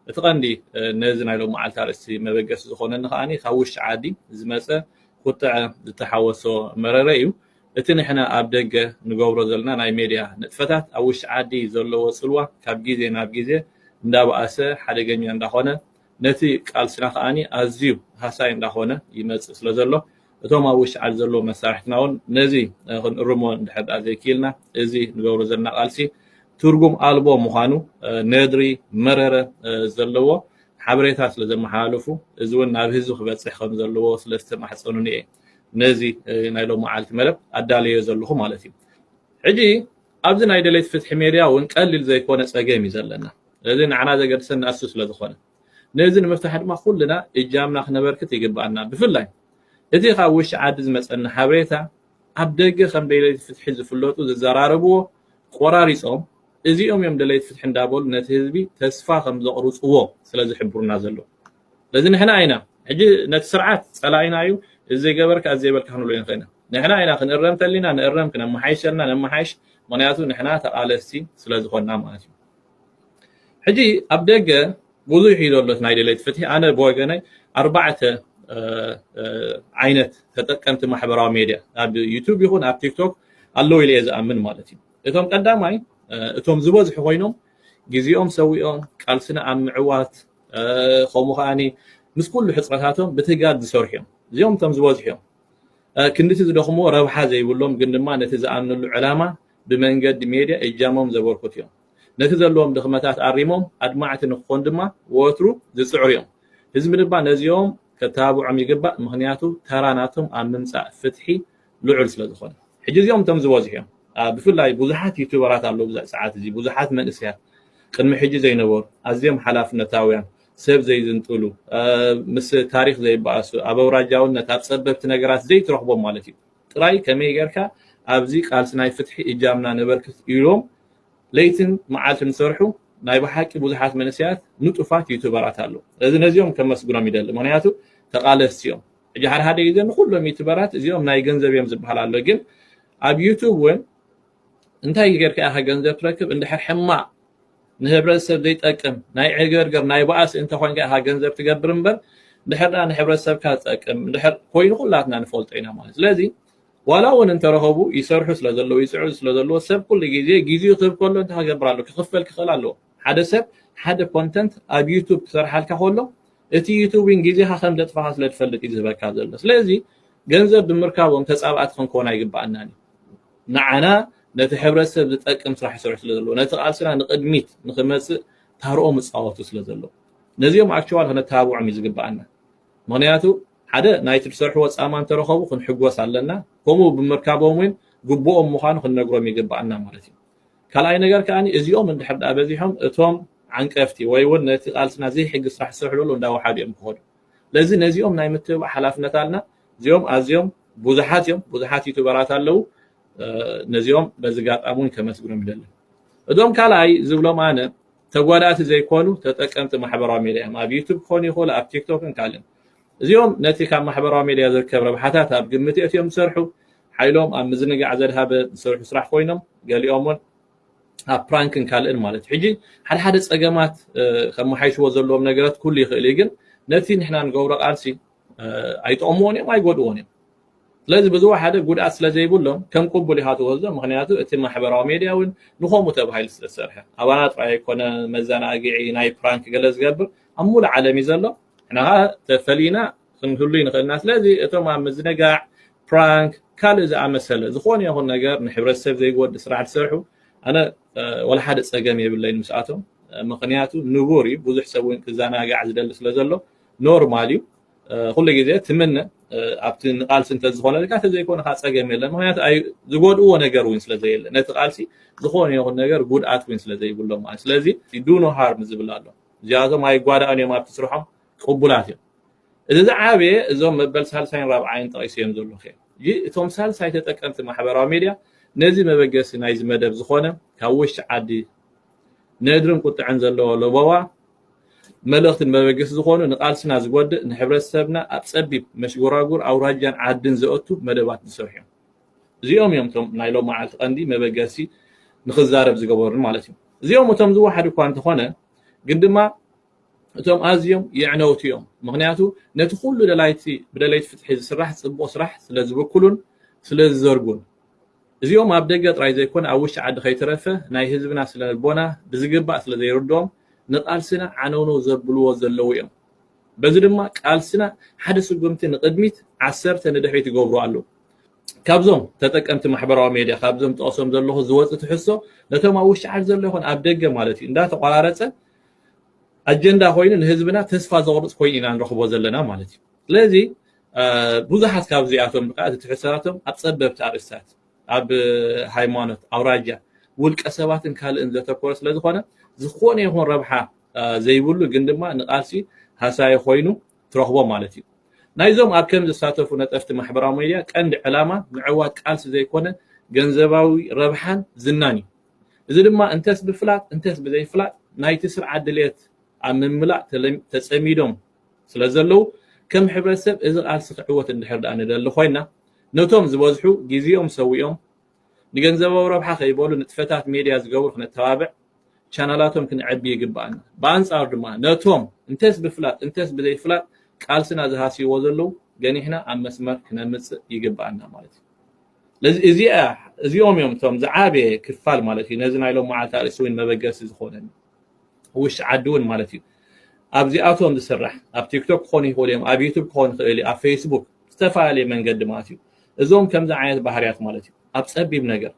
እቲ ቀንዲ ነዚ ናይ ሎም መዓልቲ ኣርእስቲ መበገሲ ዝኾነኒ ከዓኒ ካብ ውሽጢ ዓዲ ዝመፀ ቁጥዐ ዝተሓወሶ መረረ እዩ። እቲ ንሕና ኣብ ደገ ንገብሮ ዘለና ናይ ሜድያ ንጥፈታት ኣብ ውሽጢ ዓዲ ዘለዎ ፅልዋ ካብ ግዜ ናብ ግዜ እንዳበኣሰ ሓደገኛ እንዳኾነ ነቲ ቃልስና ከዓኒ ኣዝዩ ሃሳይ እንዳኾነ ይመፅእ ስለ ዘሎ እቶም ኣብ ውሽጢ ዓዲ ዘለዎ መሳርሕትና እውን ነዚ ክንእርሞ እንድሕር ደኣ ዘይክኢልና እዚ ንገብሮ ዘለና ቃልሲ ትርጉም ኣልቦ ምዃኑ ነድሪ መረረ ዘለዎ ሓበሬታ ስለ ዘመሓላልፉ እዚ እውን ናብ ህዝቢ ክበፅሕ ከም ዘለዎ ስለ ዝተማሕፀኑኒ እየ ነዚ ናይ ሎም መዓልቲ መደብ ኣዳለዮ ዘለኹ ማለት እዩ። ሕጂ ኣብዚ ናይ ደለይቲ ፍትሒ ሜድያ እውን ቀሊል ዘይኮነ ፀገም እዩ ዘለና። እዚ ንዓና ዘገድሰና እሱ ስለ ዝኾነ ነዚ ንምፍታሕ ድማ ኩልና እጃምና ክነበርክት ይግባኣና። ብፍላይ እቲ ካብ ውሽጢ ዓዲ ዝመፀና ሓበሬታ ኣብ ደገ ከም ደለይቲ ፍትሒ ዝፍለጡ ዝዘራረብዎ ቆራሪፆም እዚኦም እዮም ደለይቲ ፍትሒ እንዳበሉ ነቲ ህዝቢ ተስፋ ከም ዘቕርፅዎ ስለ ዝሕብሩና ዘለዉ። ስለዚ ንሕና ኢና ሕጂ ነቲ ስርዓት ፀላኢና እዩ፣ እዚ ዘይገበርካ እዚ ዘይበልካ ክንብሎ ይንኽእልና። ንሕና ኢና ክንእረም ተሊና ንእረም፣ ክነመሓይሽ ተልና ነመሓይሽ። ምክንያቱ ንሕና ተቓለስቲ ስለ ዝኾንና ማለት እዩ። ሕጂ ኣብ ደገ ብዙሕ እዩ ዘሎ ናይ ደለይቲ ፍትሒ። ኣነ ብወገነይ ኣርባዕተ ዓይነት ተጠቀምቲ ማሕበራዊ ሜድያ ኣብ ዩቱብ ይኹን ኣብ ቲክቶክ ኣለዉ ኢለ እየ ዝኣምን ማለት እዩ። እቶም ቀዳማይ እቶም ዝበዝሑ ኮይኖም ግዜኦም ሰዊኦም ቃልስና ኣብ ምዕዋት ከምኡ ከዓኒ ምስ ኩሉ ሕፅረታቶም ብትጋት ዝሰርሑ እዮም። እዚኦም እቶም ዝበዝሑ እዮም። ክንድቲ ዝደኽምዎ ረብሓ ዘይብሎም ግን ድማ ነቲ ዝኣምንሉ ዕላማ ብመንገዲ ሜድያ እጃሞም ዘበርክቱ እዮም። ነቲ ዘለዎም ድኽመታት ኣሪሞም ኣድማዕቲ ንክኾኑ ድማ ወትሩ ዝፅዕሩ እዮም። ህዝቢ ድማ ነዚኦም ከተባብዖም ይግባእ። ምክንያቱ ተራ ናቶም ኣብ ምምፃእ ፍትሒ ልዑል ስለ ዝኾነ ሕጂ እዚኦም እቶም ዝበዝሑ እዮም። ብፍላይ ብዙሓት ዩቱበራት ኣለዉ ብዛ ሰዓት እዚ ብዙሓት መንእሰያት ቅድሚ ሕጂ ዘይነበሩ ኣዝዮም ሓላፍነታውያን ሰብ ዘይዝንጥሉ ምስ ታሪክ ዘይበኣሱ ኣብ ኣውራጃውነት ኣብ ፀበብቲ ነገራት ዘይትረኽቦም ማለት እዩ። ጥራይ ከመይ ጌርካ ኣብዚ ቃልሲ ናይ ፍትሒ እጃምና ነበርክት ኢሎም ለይትን መዓልትን ዝሰርሑ ናይ ብሓቂ ብዙሓት መንእሰያት ንጡፋት ዩቱበራት ኣለዉ። ስለዚ ነዚኦም ከመስግኖም ይደሊ። ምክንያቱ ተቓለስቲ እዮም። ሕጂ ሓደ ሓደ ግዜ ንኩሎም ዩቱበራት እዚኦም ናይ ገንዘብ እዮም ዝበሃል ኣሎ። ግን ኣብ ዩቱብ እውን እንታይ ጌርካ ኢኻ ገንዘብ ትረክብ? እንድሕር ሕማቕ ንህብረተሰብ ዘይጠቅም ናይ ዕገርገር ናይ ባእሲ እንተኾይንካ ኢኻ ገንዘብ ትገብር እምበር እንድሕር ደኣ ንሕብረተሰብካ ዝጠቅም እንድሕር ኮይኑ ኩላትና ንፈልጦ ኢና ማለት። ስለዚ ዋላ እውን እንተረኸቡ ይሰርሑ ስለ ዘለዉ ይፅዕሩ ስለ ዘለዉ ሰብ ኩሉ ግዜ ግዜኡ ክህብ ከሎ እንታይ ክገብር ኣለዎ? ክኽፈል ክኽእል ኣለዎ። ሓደ ሰብ ሓደ ኮንተንት ኣብ ዩቱብ ክሰርሓልካ ከሎ እቲ ዩቱብ እውን ግዜኻ ከም ዘጥፋኻ ስለ ትፈልጥ እዩ ዝህበካ ዘሎ። ስለዚ ገንዘብ ብምርካቦም ተፃባእቲ ክንከውን ኣይግባኣናን እዩ። ንዓና ነቲ ሕብረተሰብ ዝጠቅም ስራሕ ይሰርሑ ስለ ዘለዉ ነቲ ቃልስና ንቕድሚት ንክመፅእ ታርኦም ይፃወቱ ስለ ዘለዉ ነዚኦም ኣክቸዋል ክነተባብዖም እዩ ዝግባኣና። ምክንያቱ ሓደ ናይቲ ዝሰርሕዎ ፃማ እንተረኸቡ ክንሕጎስ ኣለና። ከምኡ ብምርካቦም እውን ግቡኦም ምዃኑ ክንነግሮም ይግባኣና ማለት እዩ። ካልኣይ ነገር ከዓ እዚኦም እንድሕር ደኣ በዚሖም እቶም ዓንቀፍቲ ወይ እውን ነቲ ቃልስና ዘይሕጊ ስራሕ ዝሰርሑ ዘለዉ እንዳወሓዱ እዮም ክኸዱ። ስለዚ ነዚኦም ናይ ምትብባዕ ሓላፍነት ኣልና። እዚኦም ኣዝዮም ብዙሓት እዮም፣ ብዙሓት ዩቱበራት ኣለዉ። ነዚኦም በዚ ጋጣሚ እውን ከመስግኖም ይደሊ። እዞም ካልኣይ ዝብሎም ኣነ ተጓዳእቲ ዘይኮኑ ተጠቀምቲ ማሕበራዊ ሜድያ እዮም። ኣብ ዩቱብ ክኾኑ ይኽእሉ፣ ኣብ ቲክቶክን ካልእን። እዚኦም ነቲ ካብ ማሕበራዊ ሜድያ ዝርከብ ረብሓታት ኣብ ግምት የእትዮም ዝሰርሑ ሓይሎም ኣብ ምዝንጋዕ ዘድሃበ ዝሰርሑ ስራሕ ኮይኖም ገሊኦም እውን ኣብ ፕራንክን ካልእን ማለት እዩ። ሕጂ ሓደ ሓደ ፀገማት ከመሓይሽዎ ዘለዎም ነገራት ኩሉ ይኽእል እዩ፣ ግን ነቲ ንሕና ንገብሮ ቃልሲ ኣይጠቕምዎን እዮም፣ ኣይጎድእዎን እዮም። ስለዚ ብዝወሓደ ጉድኣት ስለ ዘይብሎም ከም ቅቡል ኢኻ ትወስዶ። ምክንያቱ እቲ ማሕበራዊ ሜድያ እውን ንኸምኡ ተባሂሉ ስለ ዝሰርሐ ኣባና ጥራይ ኣይኮነ መዘናግዒ ናይ ፕራንክ ገለ ዝገብር ኣብ ሙሉእ ዓለም እዩ ዘሎ። ንኻ ተፈሊና ክንህሉ ንኽእልና። ስለዚ እቶም ኣብ ምዝንጋዕ ፕራንክ ካልእ ዝኣመሰለ ዝኾነ ይኹን ነገር ንሕብረተሰብ ዘይጎድእ ስራሕ ዝሰርሑ ኣነ ወላ ሓደ ፀገም የብለይን ምስኣቶም። ምክንያቱ ንቡር እዩ፣ ብዙሕ ሰብ እውን ክዘናጋዕ ዝደሊ ስለ ዘሎ ኖርማል እዩ። ኩሉ ግዜ ትምነ ኣብቲ ንቃልሲ እንተዝኾነልካ ተዘይኮነ ከዓ ፀገም የለን። ምክንያቱ ዝጎድእዎ ነገር እውን ስለ ዘየለ ነቲ ቃልሲ ዝኾነ ይኹን ነገር ጉድኣት እውን ስለ ዘይብሎም ማለት። ስለዚ ዱ ኖ ሃርም ዝብል ኣሎ። እዚኣቶም ኣይጓዳእን እዮም ኣብቲ ስርሖም ቅቡላት እዮም። እዚ ዝዓበየ እዞም መበል ሳልሳይን ራብዓይን ጠቒሰዮም ዘለኹ እዮም። እቶም ሳልሳይ ተጠቀምቲ ማሕበራዊ ሜድያ ነዚ መበገሲ ናይዚ መደብ ዝኾነ ካብ ውሽጢ ዓዲ ነድርን ቁጥዕን ዘለዎ ለበዋ መልእኽትን መበገሲ ዝኾኑ ንቃልስና ዝጎድእ ንሕብረተሰብና ኣብ ፀቢብ መሽጎራጉር ኣውራጃን ዓድን ዘእቱ መደባት ዝሰርሑ እዮም። እዚኦም እዮም እቶም ናይ ሎም መዓልቲ ቀንዲ መበገሲ ንክዛረብ ዝገበሩን ማለት እዩ። እዚኦም እቶም ዝወሓዱ እኳ እንተኾነ ግን ድማ እቶም ኣዝዮም የዕነውቲ እዮም። ምኽንያቱ ነቲ ኩሉ ደላይቲ ብደለይቲ ፍትሒ ዝስራሕ ጽቡቕ ስራሕ ስለ ዝብክሉን ስለ ዝዘርጉን። እዚኦም ኣብ ደገ ጥራይ ዘይኮነ ኣብ ውሽጢ ዓዲ ከይተረፈ ናይ ህዝብና ስነ ልቦና ብዝግባእ ስለ ዘይርድኦም ንቃልስና ዓነውነው ዘብልዎ ዘለዉ እዮም። በዚ ድማ ቃልስና ሓደ ስጉምቲ ንቕድሚት ዓሰርተ ንድሕሪት ይገብሩ ኣለዉ። ካብዞም ተጠቀምቲ ማሕበራዊ ሜድያ ካብዞም ጠቕሶም ዘለኹ ዝወፅእ ትሕዝቶ ነቶም ኣብ ውሽጢ ዓዲ ዘሎ ይኹን ኣብ ደገ ማለት እዩ እንዳተቋራረፀ ኣጀንዳ ኮይኑ ንህዝብና ተስፋ ዘቑርፅ ኮይኑ ኢና ንረኽቦ ዘለና ማለት እዩ። ስለዚ ብዙሓት ካብዚኣቶም ከዓ እቲ ትሕዝቶታቶም ኣብ ፀበብቲ ኣርእስታት ኣብ ሃይማኖት ኣውራጃ ውልቀ ሰባትን ካልእን ዘተኮረ ስለዝኾነ ዝኾነ ይኹን ረብሓ ዘይብሉ ግን ድማ ንቃልሲ ሃሳይ ኮይኑ ትረኽቦ ማለት እዩ። ናይዞም ኣብ ከም ዝሳተፉ ነጠፍቲ ማሕበራዊ ሚድያ ቀንዲ ዕላማ ምዕዋት ቃልሲ ዘይኮነ ገንዘባዊ ረብሓን ዝናን እዩ። እዚ ድማ እንተስ ብፍላጥ እንተስ ብዘይፍላጥ ናይቲ ስርዓት ድልየት ኣብ ምምላእ ተጸሚዶም ስለ ዘለዉ ከም ሕብረተሰብ እዚ ቃልሲ ክዕወት እንድሕር ደኣ ንደሊ ኮይና ነቶም ዝበዝሑ ግዜኦም ሰዊኦም ንገንዘባዊ ረብሓ ከይበሉ ንጥፈታት ሜድያ ዝገብሩ ክነተባብዕ ቻናላቶም ክነዕቢ ይግባኣና። ብኣንጻሩ ድማ ነቶም እንተስ ብፍላጥ እንተስ ብዘይፍላጥ ቃልስና ዝሃስይዎ ዘለዉ ገኒሕና ኣብ መስመር ክነምጽእ ይግባኣና ማለት እዩ። ስለዚ እዚኣ እዚኦም እዮም እቶም ዝዓበየ ክፋል ማለት እዩ ነዚ ናይ ሎም መዓልቲ ኣርእስቲ እውን መበገሲ ዝኾነኒ ውሽጢ ዓዲ እውን ማለት እዩ። ኣብዚኣቶም ዝስራሕ ኣብ ቲክቶክ ክኾኑ ይኽእሉ እዮም፣ ኣብ ዩቱብ ክኾኑ ይኽእል እዩ፣ ኣብ ፌስቡክ ዝተፈላለየ መንገዲ ማለት እዩ። እዞም ከምዚ ዓይነት ባህርያት ማለት እዩ ኣብ ጸቢብ ነገር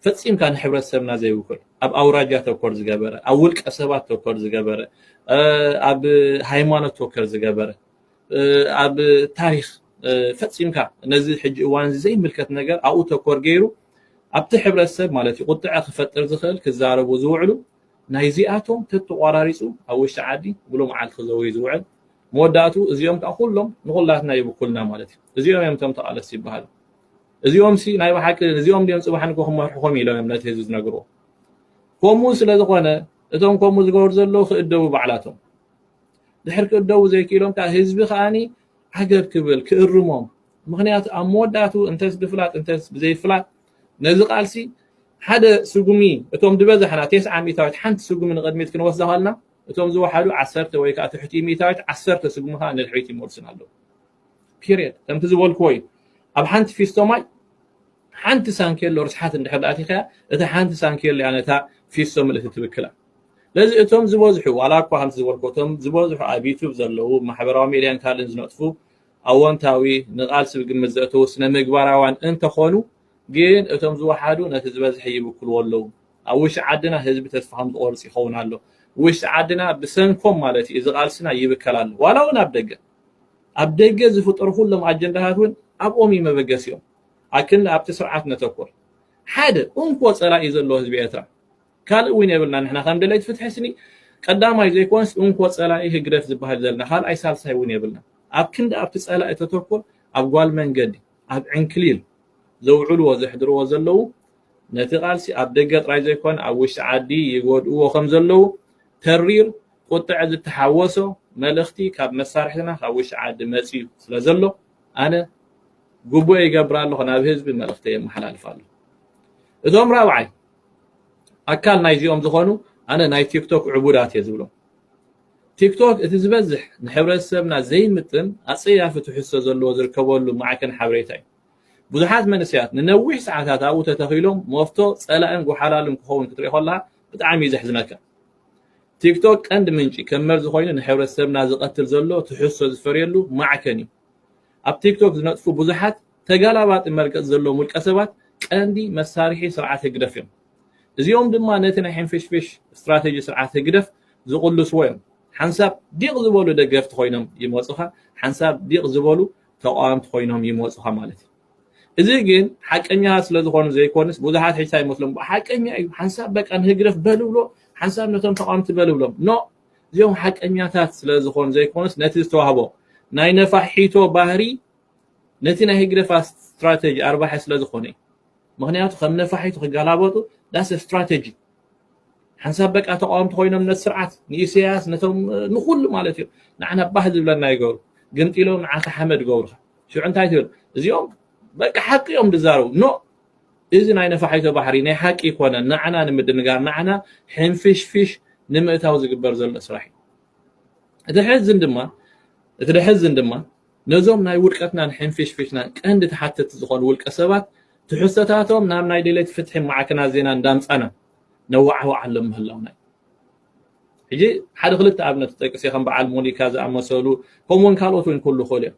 ፈጺምካ ንሕብረተሰብና ዘይውክል ኣብ ኣውራጃ ተኮር ዝገበረ ኣብ ውልቀ ሰባት ተኮር ዝገበረ ኣብ ሃይማኖት ተኮር ዝገበረ ኣብ ታሪኽ ፈጺምካ ነዚ ሕጂ እዋን እዚ ዘይምልከት ነገር ኣብኡ ተኮር ገይሩ ኣብቲ ሕብረተሰብ ማለት እዩ ቁጥዐ ክፈጥር ዝኽእል ክዛረቡ ዝውዕሉ ናይዚኣቶም ተተቋራሪፁ ኣብ ውሽጢ ዓዲ ብሎ መዓልቲ ክዘውሪ ዝውዕል መወዳእቱ እዚኦም ከዓ ኩሎም ንኩላትና ይብኩልና ማለት እዩ። እዚኦም እዮም እቶም ተቃለስቲ ይበሃሉ። እዚኦም ሲ ናይ ብሓቂ እዚኦም ድዮም ፅባሕ ንጎ ክመርሕኹም ኢሎም እዮም ነቲ ህዝቢ ዝነግርዎ። ከምኡ ስለ ዝኾነ እቶም ከምኡ ዝገብሩ ዘለዉ ክእደቡ ባዕላቶም ድሕር ክእደቡ ዘይክኢሎም ከዓ ህዝቢ ከዓኒ ዓገብ ክብል ክእርሞም ምክንያቱ ኣብ መወዳእቱ እንተስ ብፍላጥ እንተስ ብዘይፍላጥ ነዚ ቃልሲ ሓደ ስጉሚ እቶም ዝበዛሕና ቴስዓ ሚእታዊት ሓንቲ ስጉሚ ንቕድሚት ክንወስዳ ከልና እቶም ዝወሓዱ ዓሰርተ ወይ ከዓ ትሕቲ ሚእታዊት ዓሰርተ ስጉሚ ከዓ ንድሕሪት ይመልሱን ኣለዉ። ፒሪየድ ከምቲ ዝበልክዎ እዩ ኣብ ሓንቲ ፊስቶ ማይ ሓንቲ ሳንኬሎ ርስሓት እንድሕር ኣቲኻያ እታ ሓንቲ ሳንኬሎ እያ ነታ ፊስቶ ምልእቲ ትብክላ። ስለዚ እቶም ዝበዝሑ ዋላ እኳ ከምቲ ዝበልኩ እቶም ዝበዝሑ ኣብ ዩቱብ ዘለዉ ማሕበራዊ ሜድያን ካልእን ዝነጥፉ ኣወንታዊ ንቓልሲ ብግምት ዘእተዉ ስነ ምግባራውያን እንተኾኑ ግን እቶም ዝወሓዱ ነቲ ዝበዝሐ ይብክልዎ ኣለዉ። ኣብ ውሽጢ ዓድና ህዝቢ ተስፋ ከም ዝቖርጽ ይኸውን ኣሎ። ውሽጢ ዓድና ብሰንኮም ማለት እዩ እዚ ቃልስና ይብከል ኣሎ ዋላ እውን ኣብ ደገ ኣብ ደገ ዝፍጠሩ ኩሎም ኣጀንዳታት እውን ኣብኦም እዩ መበገሲኦም። ኣክን ኣብቲ ስርዓት ነተኩር። ሓደ እንኮ ፀላኢ ዘለዎ ህዝቢ ኤርትራ ካልእ እውን የብልና ንሕና ከም ደለይቲ ፍትሒ ስኒ ቀዳማይ ዘይኮንስ እንኮ ፀላኢ ህግደፍ ዝበሃል ዘለና ካልኣይ ሳልሳይ እውን የብልና። ኣብ ክንዲ ኣብቲ ፀላኢ ተተኩር ኣብ ጓል መንገዲ ኣብ ዕንክሊል ዘውዕልዎ ዘሕድርዎ ዘለዉ ነቲ ቃልሲ ኣብ ደገ ጥራይ ዘይኮነ ኣብ ውሽጢ ዓዲ ይጎድእዎ ከም ዘለዉ ተሪር ቁጥዐ ዝተሓወሶ መልእኽቲ ካብ መሳርሕትና ካብ ውሽጢ ዓዲ መፅዩ ስለ ዘሎ ኣነ ግቡእ ይገብር ኣለኹ ናብ ህዝቢ መልእኽቲ የመሓላልፍ ኣለኹ። እቶም ራብዓይ ኣካል ናይዚኦም ዝኾኑ ኣነ ናይ ቲክቶክ ዕቡዳት እየ ዝብሎም። ቲክቶክ እቲ ዝበዝሕ ንሕብረተሰብና ዘይምጥን ኣፀያፊ ትሕዝቶ ዘለዎ ዝርከበሉ ማዕከን ሓበሬታ እዩ። ብዙሓት መንእሰያት ንነዊሕ ሰዓታት ኣብኡ ተተኺሎም መፍቶ ፀላእን ጎሓላሉን ክኸውን ክትርኢ ከለኻ ብጣዕሚ እዩ ዘሕዝነካ። ቲክቶክ ቀንዲ ምንጪ ከም መርዚ ኮይኑ ንሕብረተሰብና ዝቐትል ዘሎ ትሕዝቶ ዝፈርየሉ ማዕከን እዩ። ኣብ ቲክቶክ ዝነጥፉ ብዙሓት ተጋላባጢ መርገፂ ዘለዎም ውልቀ ሰባት ቀንዲ መሳርሒ ስርዓት ህግደፍ እዮም። እዚኦም ድማ ነቲ ናይ ሕንፍሽፍሽ ስትራተጂ ስርዓት ህግደፍ ዝቕልስዎ እዮም። ሓንሳብ ዲቕ ዝበሉ ደገፍቲ ኮይኖም ይመፁኻ፣ ሓንሳብ ዲቕ ዝበሉ ተቃወምቲ ኮይኖም ይመፁኻ ማለት እዩ። እዚ ግን ሓቀኛታት ስለ ዝኾኑ ዘይኮንስ ብዙሓት ሕጅታ ይመስሎም ሓቀኛ እዩ ሓንሳብ በቃ ንህግደፍ በልብሎ ሓንሳብ ነቶም ተቃወምቲ በልብሎም ኖ እዚኦም ሓቀኛታት ስለ ዝኾኑ ዘይኮንስ ነቲ ዝተዋህቦ ናይ ነፋሒቶ ባህሪ ነቲ ናይ ህግደፍ ስትራተጂ ኣርባሒ ስለ ዝኾነ እዩ። ምክንያቱ ከም ነፋሒቶ ክጋላበጡ ዳስ ስትራተጂ ሓንሳብ በቃ ተቃወምቲ ኮይኖም ነቲ ስርዓት ንኢሰያስ ነቶም ንኩሉ ማለት እዩ ንዓና ባህ ዝብለና ይገብሩ ግምጢሎም ንዓኻ ሓመድ ገብሩካ ሽዑ እንታይ ትብል እዚኦም በቃ ሓቂ እዮም ዝዛረቡ ኖ እዚ ናይ ነፋሒቶ ባሕሪ ናይ ሓቂ ይኮነ ንዓና ንምድንጋር ንዓና ሕንፍሽፍሽ ንምእታው ዝግበር ዘሎ ስራሕ እዩ እቲ ሕዝን ድማ እቲ ደሕዝን ድማ ነዞም ናይ ውድቀትናን ሕንፍሽፍሽናን ቀንዲ ተሓተቲ ዝኾኑ ውልቀ ሰባት ትሕዝቶታቶም ናብ ናይ ደሌት ፍትሒ ማዕከናት ዜና እንዳምጻና ነዋዓውዓሎም ምህላውና እዩ። ሕጂ ሓደ ክልተ ኣብነት ጠቅስ ከም በዓል ሞኒካ ዝኣመሰሉ ከምኡውን ካልኦት እውን ክህሉ ይኽእሉ እዮም።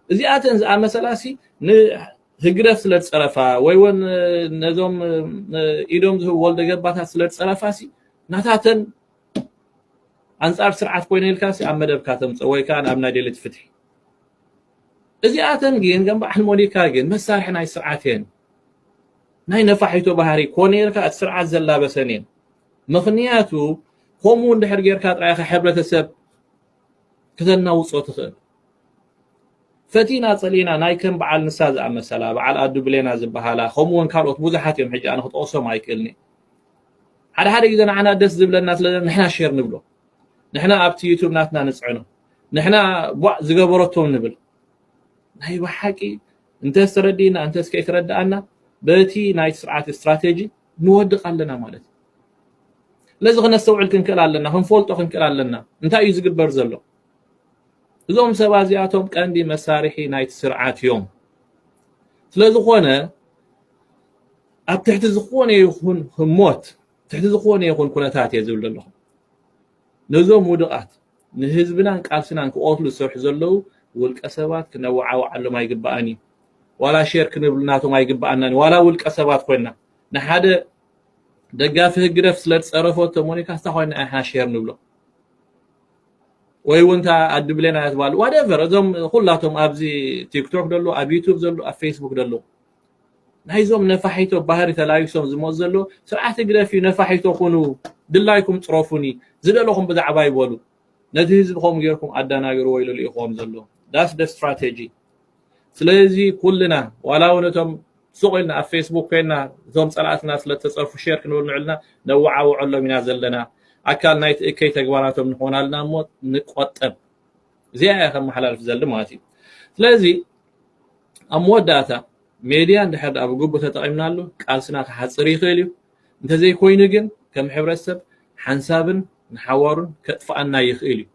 እዚኣተን ዝኣመሰላሲ ንህግደፍ ስለ ዝፀረፋ ወይ እውን ነዞም ኢዶም ዝህቡ ወልደ ገባታት ስለ ዝፀረፋሲ ናታተን ኣንጻር ስርዓት ኮይነ ኢልካ ኣብ መደብካ ተምፀ ወይ ከዓ ናብ ናይ ደሌት ፍትሒ። እዚኣተን ግን ከም በዓል ሞኒካ ግን መሳርሒ ናይ ስርዓት እየን። ናይ ነፋሒቶ ባህሪ ኮነ ኢልካ እቲ ስርዓት ዘላበሰን እየን። ምኽንያቱ ከምኡ እንድሕር ጌርካ ጥራይ ኢኻ ሕብረተሰብ ክተናውጾ ትኽእል። ፈቲና ጸሊና ናይ ከም በዓል ንሳ ዝኣመሰላ በዓል ኣዱ ብሌና ዝበሃላ ከምኡ እውን ካልኦት ብዙሓት እዮም። ሕጂ ኣነ ክጠቕሶም ኣይክእልኒ። ሓደ ሓደ ግዜ ንዓና ደስ ዝብለና ስለ ንሕና ሼር ንብሎ፣ ንሕና ኣብቲ ዩቱብ ናትና ንጽዕኖ፣ ንሕና ቧዕ ዝገበረቶም ንብል። ናይ ብሓቂ እንተስ ተረዲእና እንተስ ከይተረድኣና በቲ ናይ ስርዓት ስትራቴጂ ንወድቕ ኣለና ማለት እዩ። ስለዚ ክነስተውዕል ክንክእል ኣለና፣ ክንፈልጦ ክንክእል ኣለና እንታይ እዩ ዝግበር ዘሎ። እዞም ሰባት እዚኣቶም ቀንዲ መሳርሒ ናይቲ ስርዓት እዮም። ስለዝኾነ ኣብ ትሕቲ ዝኾነ ይኹን ህሞት ትሕቲ ዝኾነ ይኹን ኩነታት እየ ዝብል ዘለኹ። ነዞም ውድቓት ንህዝብናን ቃልስናን ክቐትሉ ዝሰርሑ ዘለዉ ውልቀ ሰባት ክነወዓውዓሎም ኣይግባኣን እዩ። ዋላ ሼር ክንብል ናቶም ኣይግባኣናን እዩ። ዋላ ውልቀ ሰባት ኮይና ንሓደ ደጋፊ ህግደፍ ስለ ዝፀረፈቶ ሞኒካ ስታ ኮይና ኢና ሼር ንብሎ ወይ እውን እታ ኣዲ ብሌና እያ ትባል ዋደቨር እዞም ኩላቶም ኣብዚ ቲክቶክ ደሎ ኣብ ዩቱብ ዘሎ ኣብ ፌስቡክ ደሎ ናይዞም ነፋሒቶ ባህሪ ተላቢሶም ዝመፁ ዘሎ ስርዓት ህግደፍ እዩ። ነፋሒቶ ኩኑ ድላይኩም ፅረፉኒ ዝደለኹም ብዛዕባ ይበሉ። ነቲ ህዝቢ ከምኡ ጌርኩም ኣደናግርዎ ኢሉ ልኢኽዎም ዘሎ that's the strategy። ስለዚ ኩልና ዋላ እውን እቶም ሱቕ ኢልና ኣብ ፌስቡክ ኮይና እቶም ፀላእትና ስለተፀርፉ ሼር ክንብል ንዕልና ነወዓውዐሎም ኢና ዘለና። ኣካል ናይቲ እከይ ተግባራቶም ንኾናልና እሞ ንቆጠብ። እዚኣ እያ ከመሓላልፍ ዘሊ ማለት እዩ። ስለዚ ኣብ መወዳእታ ሜድያ እንድሕር ደኣ ብግቡእ ተጠቒምናሉ ቃልስና ክሓፅር ይኽእል እዩ። እንተዘይኮይኑ ግን ከም ሕብረተሰብ ሓንሳብን ንሓዋሩን ከጥፍኣና ይኽእል እዩ።